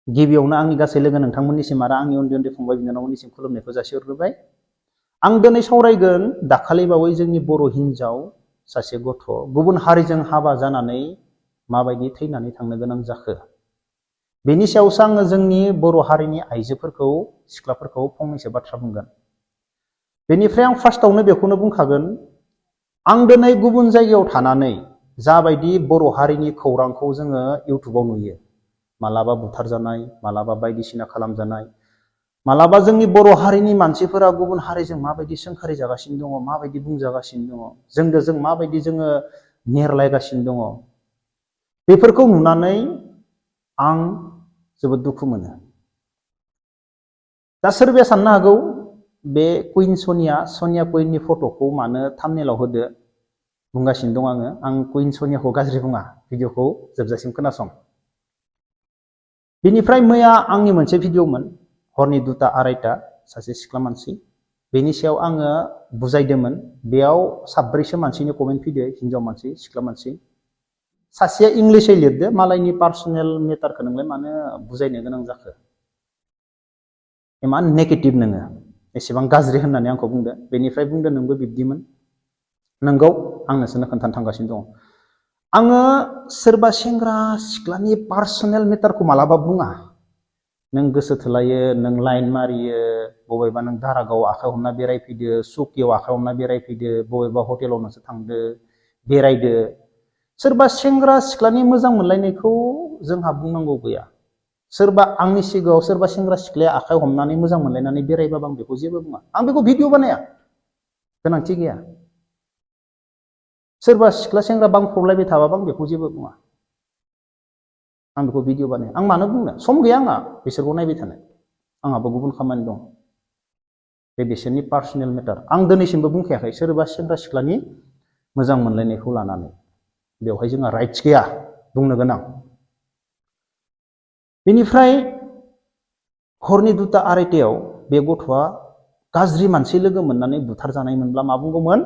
गिबियावनो आंनि गासै लोगो नोंथांमोननिसिम आरो आंनि उन्दै उन्दै फंबाय बिनानावमोननिसिम खुलुमनायखौ जासिहरग्रोबाय। आं दिनै सावरायगोन दाखालि बावै जोंनि बर' हिनजाव सासे गथ' गुबुन हारिजों हाबा जानानै माबायदि थैनानै थांनो गोनां जाखो। बेनि सायावसो आङो जोंनि बर' हारिनि आइजोफोरखौ सिख्लाफोरखौ फंनैसो बाथ्रा बुंगोन। बेनिफ्राय आं फार्स्टआवनो बेखौनो बुंखागोन, आं दिनै गुबुन जायगायाव थानानै जाबायदि बर' हारिनि खौरांखौ जोङो इउटुबाव नुयो, मालाबा बुथारजानाय, मालाबा बायदिसिना खालामजानाय, मालाबा जोंनि बर' हारिनि मानसिफोरा गुबुन हारिजों माबायदि सोंखारि जागासिनो दङ, माबायदि बुंजागासिनो दङ, जों माबायदि जोङो नेरलायगासिनो दङ, बेफोरखौ नुनानै आं जोबोद दुखु मोनो। दा सोरबाया साननो हागौ बे कुइन सनिया कुइननि फट'खौ मानो थाम्बनेइलाव होदो बुंगासिनो दं आङो। आं कुइन सनियाखौ गाज्रि बुङा, भिडिअखौ जोबजासिम खोनासं। बिनिफ्राय मैया आंनि मोनसे भिडिअमोन, हरनि 2:30 सासे सिख्ला मानसि, बेनि सायाव आङो बुजायदोंमोन। बेयाव 7-8सो मानसिनि कमेन्ट फैदो, हिनजाव मानसि, सिख्ला मानसि। सासेया इंलिसै लिरदो, मालायनि पार्सनेल मेटारखौ नोंलाय मानो बुजायनो गोनां जाखो, इमान नेगेटिभ नोङो, एसेबां गाज्रि होननानै आंखौ बुंदो। बेनिफ्राय बुंदो नोंबो बिब्दिमोन। नंगौ, आं नोंसोरनो खोन्थानो थांगासिनो दङ। आङो सोरबा सेंग्रा सिख्लानि पार्सनेल मेटारखौ मालाबा बुङा। नों गोसो थोलायो, नों लाइन मारियो, बबेबा नों दारागाव आखाइ हमना बेरायफैदो, सुकियाव आखाइ हमना बेरायफैदो, बबेबा हटेलाव नोंसोर थांदो, बेरायदो। सोरबा सेंग्रा सिख्लानि मोजां मोनलायनायखौ जोंहा बुंनांगौ गैया। सोरबा आंनि सिगाङाव सोरबा सेंग्रा सिख्लाया आखाइ हमनानै मोजां मोनलायनानै बेरायबाबो आं बेखौ जेबो बुङा। आं बेखौ भिडिअ बानाया, गोनांथि गैया। सोरबा सिख्ला सेंग्रा बांख्रावलायबाय थाबाबो आं बेखौ जेबो बुङा। आं बेखौ भिडिअ बानाया। आं मानो बुंनो, सम गैया आंहा बिसोरखौ नायबाय थानो, आंहाबो गुबुन खामानि दं। बे बिसोरनि पार्सनेल मेटार। आं दिनैसिमबो बुंखायाखै सोरबा सेंग्रा सिख्लानि मोजां मोनलायनायखौ लानानै, बेवहाय जोंहा राइट्स गैया बुंनो गोनां। बेनिफ्राय हरनि 2:30 बे गथ'आ गाज्रि मानसि लोगो मोननानै बुथारजानाय मोनब्ला मा बुंगौमोन?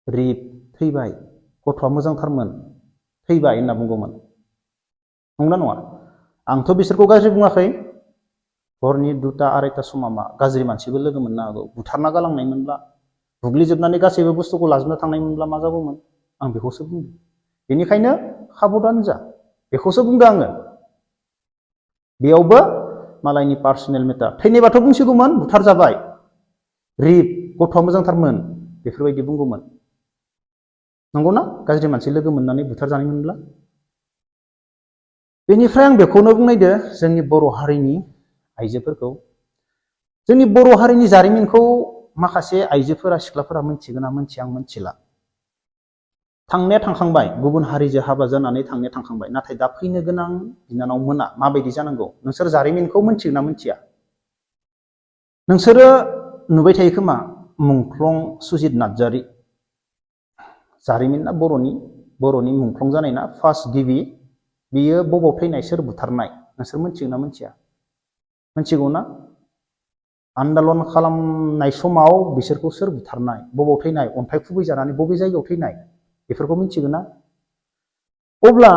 रिप, थैबाय, गथ'आ मोजांथारमोन, थैबाय होनना बुंगौमोन। नंगौना नङा? आंथ' बिसोरखौ गाज्रि बुङाखै। हरनि 2:30 समा मा गाज्रि मानसिबो लोगो मोननो हागौ। बुथारना गालांनायमोनब्ला, बुग्लिजोबनानै गासैबो बुस्थुखौ लाजोबना थांनायमोनब्ला मा जागौमोन? आं बेखौसो बुंदों। बेनिखायनो साबधान जा, बेखौसो बुंदों आङो। बेयावबो मालायनि पार्सनेल मेटार। थैनायबाथ' बुंसिगौमोन बुथारजाबाय, रिप, गथ'आ मोजांथारमोन, बेफोरबायदि बुंगौमोन। नंगौना? गाज्रि मानसि लोगो मोननानै बुथारजानायमोनब्ला। बेनिफ्राय आं बेखौनो बुंनायदो जोंनि बर' हारिनि आइजोफोरखौ। जोंनि बर' हारिनि जारिमिनखौ माखासे आइजोफोरा, सिख्लाफोरा मिथिगोन ना मिथिया आं मिथिला। थांनाया थांखांबाय, गुबुन हारिजों हाबा जानानै थांनाया थांखांबाय, नाथाय दा फैनो गोनां बिनानावमोना माबायदि जानांगौ, नोंसोर जारिमिनखौ मिथिगोन ना मिथिया? नोंसोरो नुबाय थायो खोमा, मुंख्लं सुजित नार्जारि, जारिमिन ना बर'नि मुंख्लं जानाय ना, फार्स्ट गिबि, बियो बबाव थैनाय, सोर बुथारनाय, नोंसोर मिथिगोन ना मिथिया? मिथिगौ ना? आन्दालन खालामनाय समाव बिसोरखौ सोर बुथारनाय, बबाव थैनाय, अन्थाइ खुबैजानानै बबे जायगायाव थैनाय, बेफोरखौ मिथिगोन ना? अब्ला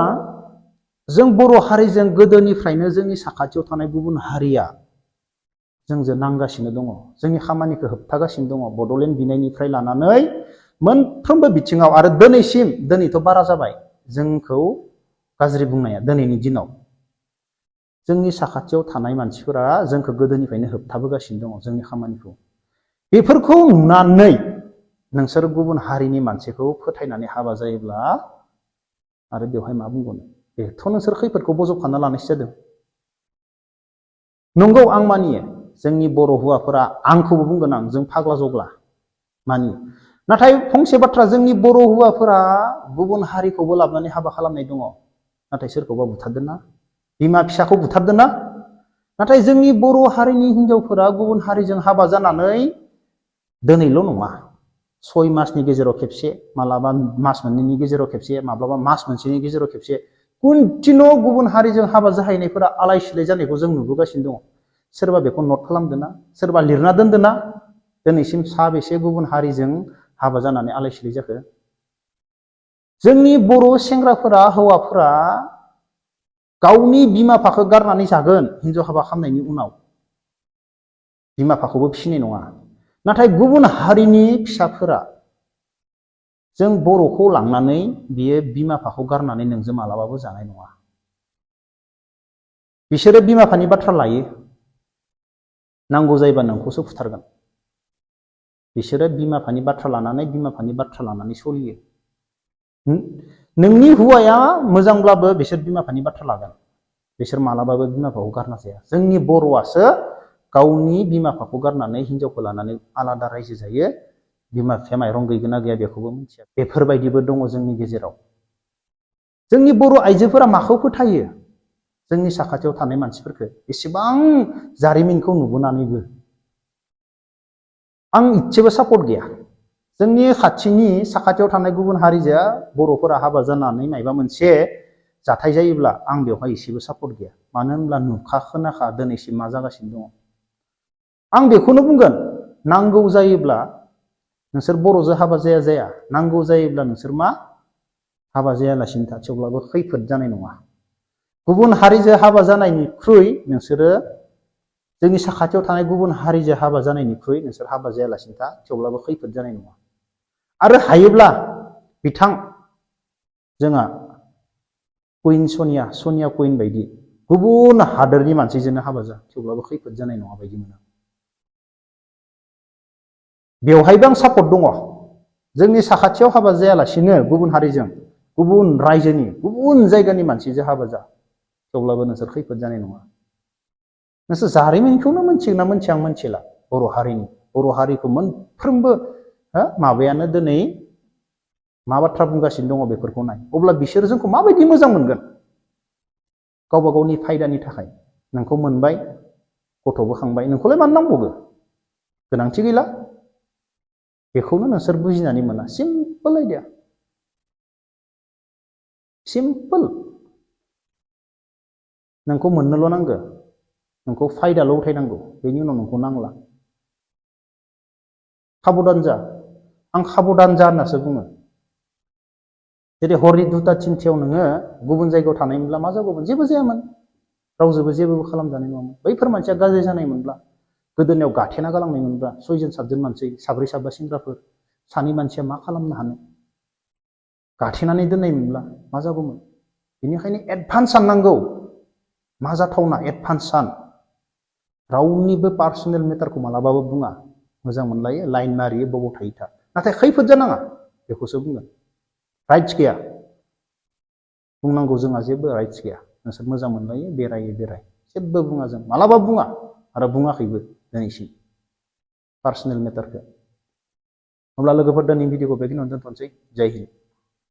जों बर' हारिजों गोदोनिफ्रायनो जोंनि साखाथियाव थानाय गुबुन हारिया जोंजों नांगासिनो दङ, जोंनि खामानिखौ होबथागासिनो दङ। बड'लेण्ड बिनायनिफ्राय लानानै मोनफ्रोमबो बिथिङाव, आरो दिनैसिम, दिनैथ' बारा जाबाय जोंखौ गाज्रि बुंनाया। दिनैनि दिनाव जोंनि साखाथियाव थानाय मानसिफोरा जोंखौ गोदोनिफ्रायनो होबथाबोगासिनो दङ, जोंनि खामानिखौ। बेफोरखौ नुनानै नोंसोर गुबुन हारिनि मानसिखौ फोथायनानै हाबा जायोब्ला आरो बेवहाय मा बुंगोन? बेथ' नोंसोर खैफोदखौ बजबखाना लानायसो जादों। नंगौ, आं मानियो जोंनि बर' हौवाफोरा, आंखौबो बुंगोन आं, जों फाग्ला जग्ला मानियो। नाथाय फंसे बाथ्रा, जोंनि बर' हौवाफोरा गुबुन हारिखौबो लाबोनानै हाबा खालामनाय दङ, नाथाय सोरखौबा बुथारदों ना, बिमा फिसाखौ बुथारदों ना। नाथाय जोंनि बर' हारिनि हिनजावफोरा गुबुन हारिजों हाबा जानानै दिनैल' नङा, 6 मासनि गेजेराव खेबसे, मालाबा मास मोननैनि गेजेराव खेबसे, माब्लाबा मास मोनसेनि गेजेराव खेबसे, कन्टिनिउ गुबुन हारिजों हाबा जाहैनायफोरा आलाय सिलाय जानायखौ जों नुबोगासिनो दङ। सोरबा बेखौ नट खालामदों ना, सोरबा लिरना दोनदों ना, दिनैसिम साबेसे गुबुन हारिजों हाबा जानानै आलाय सिलाय जाखो? जोंनि बर' सेंग्राफोरा, हौवाफोरा गावनि बिमा बिफाखौ गारनानै जागोन हिनजाव हाबा खालामनायनि उनाव बिमा बिफाखौबो फिसिनाय नङा। नाथाय गुबुन हारिनि फिसाफोरा जों बर'खौ लांनानै बियो बिमा बिफाखौ गारनानै नोंजों मालाबाबो जानाय नङा। बिसोरो बिमा बिफानि बाथ्रा लायो, नांगौ जायोबा नोंखौसो फुथारगोन। बिसोरो बिमा बिफानि बाथ्रा लानानै सोलियो। नोंनि हौवाया मोजांब्लाबो बिसोर बिमा बिफानि बाथ्रा लागोन। बिसोर मालाबाबो बिमा बिफाखौ गारना जाया। जोंनि बर'आसो गावनि बिमा बिफाखौ गारनानै हिनजावखौ लानानै आलादा रायजो जायो। बिमा बिफाया माइरं गैगोन ना गैया बेखौबो मिथिया। बेफोरबायदिबो दङ जोंनि गेजेराव। जोंनि बर' आइजोफोरा माखौ फोथायो? जोंनि साखाथियाव थानाय मानसिफोरखौ एसेबां जारिमिनखौ नुबोनानैबो आं इसेबो सापर्ट गैया। जोंनि खाथिनि साखाथियाव थानाय गुबुन हारिजों बर'फोरा हाबा जानानै मायबा मोनसे जाथाय जायोब्ला आं बेवहाय एसेबो सापर्ट गैया। मानो होनब्ला नुखा खोनाखा दिनैसिम मा जागासिनो दङ। आं बेखौनो बुंगोन, नांगौ जायोब्ला नोंसोर बर'जों हाबा जाया, नांगौ जायोब्ला नोंसोर मा हाबा जायालासिनो था, थेवब्लाबो खैफोद जानाय नङा। गुबुन हारिजों हाबा जानायनिख्रुइ नोंसोरो जोंनि साखाथियाव थानाय गुबुन हारिजों हाबा जानायनिख्रुइ नोंसोर हाबा जायालासिनो था, थेवब्लाबो खैफोद जानाय नङा। आरो हायोब्ला बिथां जोंहा कुइन सनिया कुइन बायदि गुबुन हादोरनि मानसिजोंनो हाबा जा, थेवब्लाबो खैफोद जानाय नङा बायदि मोनो। बेवहायबो आं सापर्ट दङ। जोंनि साखाथियाव हाबा जायालासिनो गुबुन हारिजों, गुबुन रायजोनि, गुबुन जायगानि मानसिजों हाबा जा, थेवब्लाबो नोंसोर खैफोद जानाय नङा। नोंसोर जारिमिनखौनो मोनथिगोन ना मोनथिया आं मोनथिला। बर' हारिखौ मोनफ्रोमबो माबायानो दिनै मा बाथ्रा बुंगासिनो दङ बेफोरखौ नाय। अब्ला बिसोर जोंखौ माबायदि मोजां मोनगोन? गावबा गावनि फायदानि थाखाय नोंखौ मोनबाय, गथ'बो खांबाय, नोंखौलाय मानो नांबावगौ? गोनांथि गैला। बेखौनो नोंसोर बुजिनानै मोना। Simple idea, simple. नोंखौ मोननोल' नांगौ, नोंखौ फायदाल' उथायनांगौ, बेनि उनाव नोंखौ नांला। साबधान जा, आं साबधान जा होननासो बुङो। जेरै हरनि 2टा 3टायाव नोङो गुबुन जायगायाव थानायमोनब्ला मा जागौमोन? जेबो जायामोन, रावजोंबो जेबो खालामजानाय नङामोन। बैफोर मानसिया गाज्रि जानायमोनब्ला, गोदोनायाव गाथेना गालांनायमोनब्ला, 6 जन 7 जन मानसि, 4 साबा सेंग्राफोर, सानै मानसिया मा खालामनो हानो? गाथेनानै दोननायमोनब्ला मा जागौमोन? बेनिखायनो एडभान्स साननांगौ। मा जाथावना एडभान्स सान। रावनिबो पार्सनेल मेटारखौ मालाबाबो बुङा। मोजां मोनलायो, लाइन मारियो, बबाव थायो था। नाथाय खैफोद जानाङा बेखौसो बुंगोन। राइट्स गैया बुंनांगौ, जोंहा जेबो राइट्स गैया। नोंसोर मोजां मोनलायो, बेरायो बेराय, जेबो बुङा जों, मालाबा बुङा आरो बुङाखैबो दिनैसिम पार्सनेल मेटारखौ। अब्ला लोगोफोर, दिनैनि भिडिअखौ बेखिनियावनो दोनथ'नोसै। जय हिन्द।